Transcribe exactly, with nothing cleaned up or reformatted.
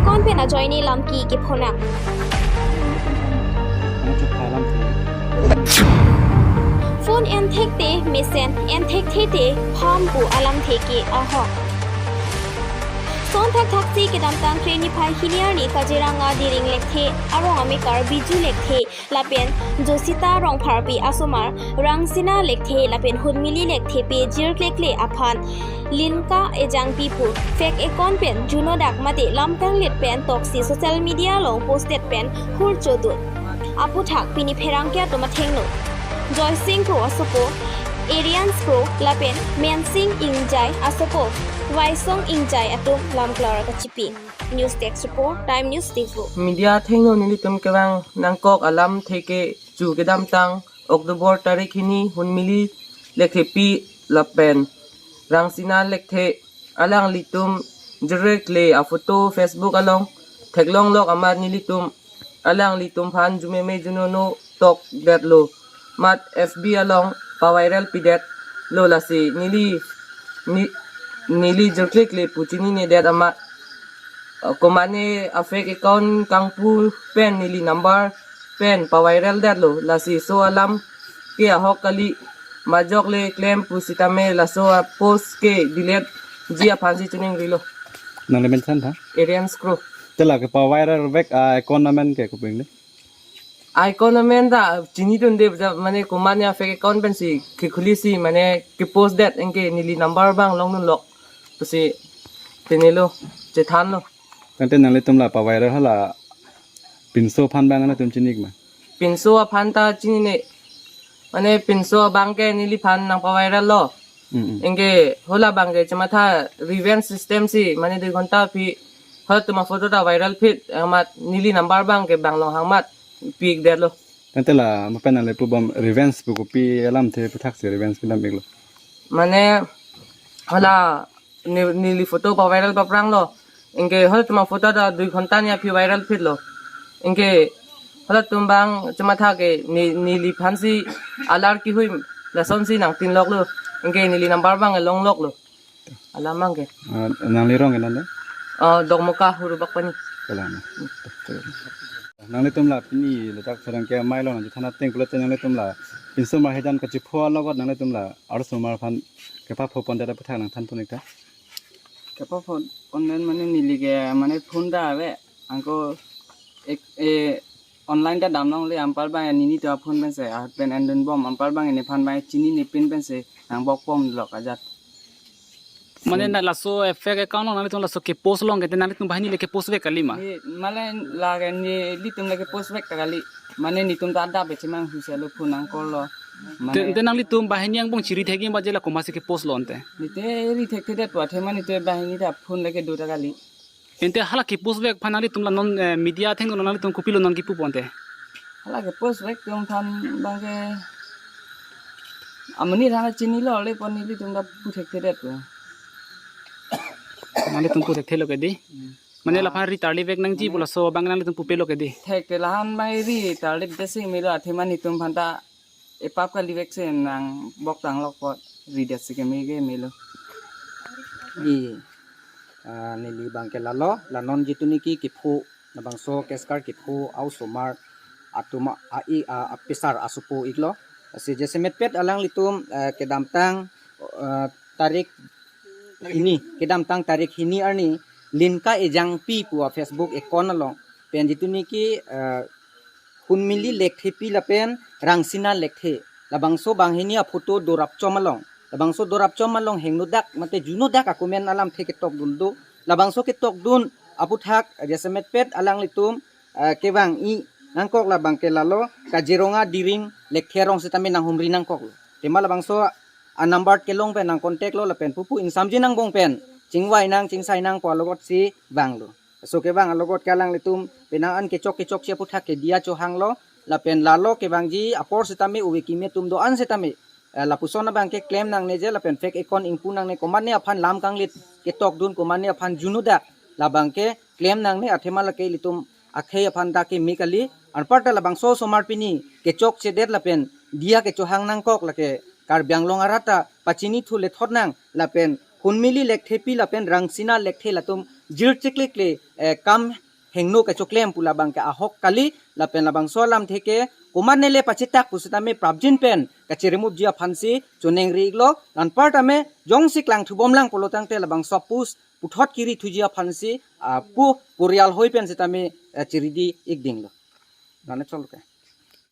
Kon pen ajoine lamki kepho nang. Phone enthekte mesen, enthekthe te pham pu alamthe ke ahok. Son thakthak si kedamtang Kreni phai hini arni Kaziranga Diring Lekthe arong amekar Biju Lekthe lapen Josita Rongpharpi asomar Rangsina Lekthe lapen Hunmili Lekthe pe jirklekle aphan Linka Ejangpi pu fake account pen juno dak mate lamkanglit pen toksi social media along posted pen hur chodun. Aputhak pini pherangke atum athengno Joysing Kro asopo, Arians Kro lapen Mensing Ingjai asopo, Waisong Ingjai atum lamklar kachipi. News Desk Report, Time News Diphu. Media athengno nelitum kevang nangkok alamthe ke chu kedamtang October tarik hini Hunmili Lekthepi lapen Rangsina Lekthe alanglitum jirklekle aphoto Facebook along theklonglok amat nelitum alanglitum aphan jumeme junono tokdetlo. Mat F B along paviral pidetlo, lasi neli ni, neli jirklekle pu chininedet amat, uh, komane a fake account kangpu pen neli number pen paviral detlo, lasi so alam ke ahok kali, majok le klem pusitame laso a post ke delete ji aphansi chiningrilo. Nangli mention tha? Arians Kro. Te la kepaviral vek a account amen ke kopi le? A account amen ta chinidunde, ja, mane komane a fake account pensi kekhulisi mane kepost det, anke neli number abang longdunlok pusi tenelo, chethanlo. Tangte nanglitum la paviral hala pinso aphan abang nangtum chini ma? Pinso aphan ta chinine. Mane pinso abang ke neliphan nangpavirallo. Mm, mm. Anke hala abang ke chematha revenge system si, mane dui ghonta aphi halatum aphoto ta viral phit, amat neli number abang ke bang longhang amat pikdetlo. Tangte la mapen nangli pubom revenge pu kopi alamthe aputhak si revenge pidam-iklo? Mane hala ne, neli photo paviral papranglo. Anke halatum aphoto ta dui ghonta ni aphi viral phitlo. Anke halatum abang chematha ke ne, neliphansi alar kihui lasonsi nangtinloklo. Anke neli number abang longloklo. Alam abang ke. Ah, nangli rong ke nang de? Ah, Dokmoka Hurubak Pani. Kalang. Nanglitum la pini ladak pherangke amei along nangchethan ateng pulote nanglitum la pinso marhejan kachipho alogot nanglitum la arloso osomar aphan kepapho pondet aputhak nangthan pon-ik tha. Kepapho pon-en mane neli ke mane phone ta ave, anke ek, eh, online ta damlongle, anpar abang nini ta phone pensi, ah, pen endunbom, anpar abang nephan abang chinine pin pensi nangbok ponlok ajat. Mane na laso fake account along nanglitum laso kepost long ke te nanglitum banghini le kepost vek kali ma? Ni, mane lake nelitum le kepost vek ta kali. Mane netum ta adap echemang huiselo phone nangkorlo. Mane te, te nanglitum banghini angbong chiri thekji ma je la komatsi kepost lo ante? Nite ri thekthedet pu athe mane nite banghini ta phone le kedo ta kali. Ante hala kepost vek aphan nanglitum la non, eh, media athengno nanglitum kopilo non kipu ponte? Hala kepost vek atum aphan abang ke amonit aphan chinilo, le pon nelitum ta pu thekthedet pu. Nanglitum pu thekthelo ke dei? Hmm. Mane, ah, laphan ri tarli vek nangji, mane, pu laso abang nanglitum pupelo ke dei? Thekte laphan abang ri tarli det si melo, athe mane netum aphan ta epap kali vek si nangbok tanglok apot ridet si keme ke melo. Di, ah, neli abang ke lalo, la non jitu niki kepho, labangso Keskar kepho a-osomar atum a, a, i, a, apisar asopo-iklo. Si jasemetpet alanglitum, eh, kedamtang, eh, tarik hini, kedamtang tarik hini arni Linka Ejangpi pu a Facebook account along pen jitu niki, eh, Hunmili Lekthepi lapen Rangsina Lekthe, labangso banghini aphoto dorapchom along, labangso dorapchom along hingno dak mate juno dak a-comment alamthe ketokdun do. Labangso ketokdun aputhak jasemetpet alanglitum, eh, kevang-i nangkok, labang ke lalo Kaziranga Diring Lekthe arong sitame nanghumri nangkoklo. Tema labangso a-number kelong pen nang contact lo lapen pupu ingsamji nangbong pen chingvai nang chingsai nang pu alogot si vanglo. Laso kevang alogot ke alanglitum penang an kechok kechok si aputhak ke diya chohanglo lapen lalo kevangji apor sitame ove kimi atum do-an sitame, eh, lapuson abang ke klem nangne je lapen fake account ingpu nangne, komatne aphan lam kanglit ketokdun, komatne aphan juno dak, labang ke klem nangne, athema lake ilitum akhei aphan ta keme kali. Anparta labangso osomar pini kechokchedet lapen diya kechohang nangkok, lake Karbi Anglong arat ta pachini thu lethot nang lapen Hunmili Lekthepi lapen Rangsina Lekthe latum jirchiklikle eh, kam hingno kechoklem pu labang ke ahok kali, lapen labangso alamthe ke komatne le pachitak pusitame prapjin pen kacheremupji aphansi choningri iklo. Anparta me jongsi klangthubomlang pulo tangte labangso post puthot kiri thuji aphansi ah, pu porial hoi pen sitame eh, chiridi ikdinglo. Nane chol ke.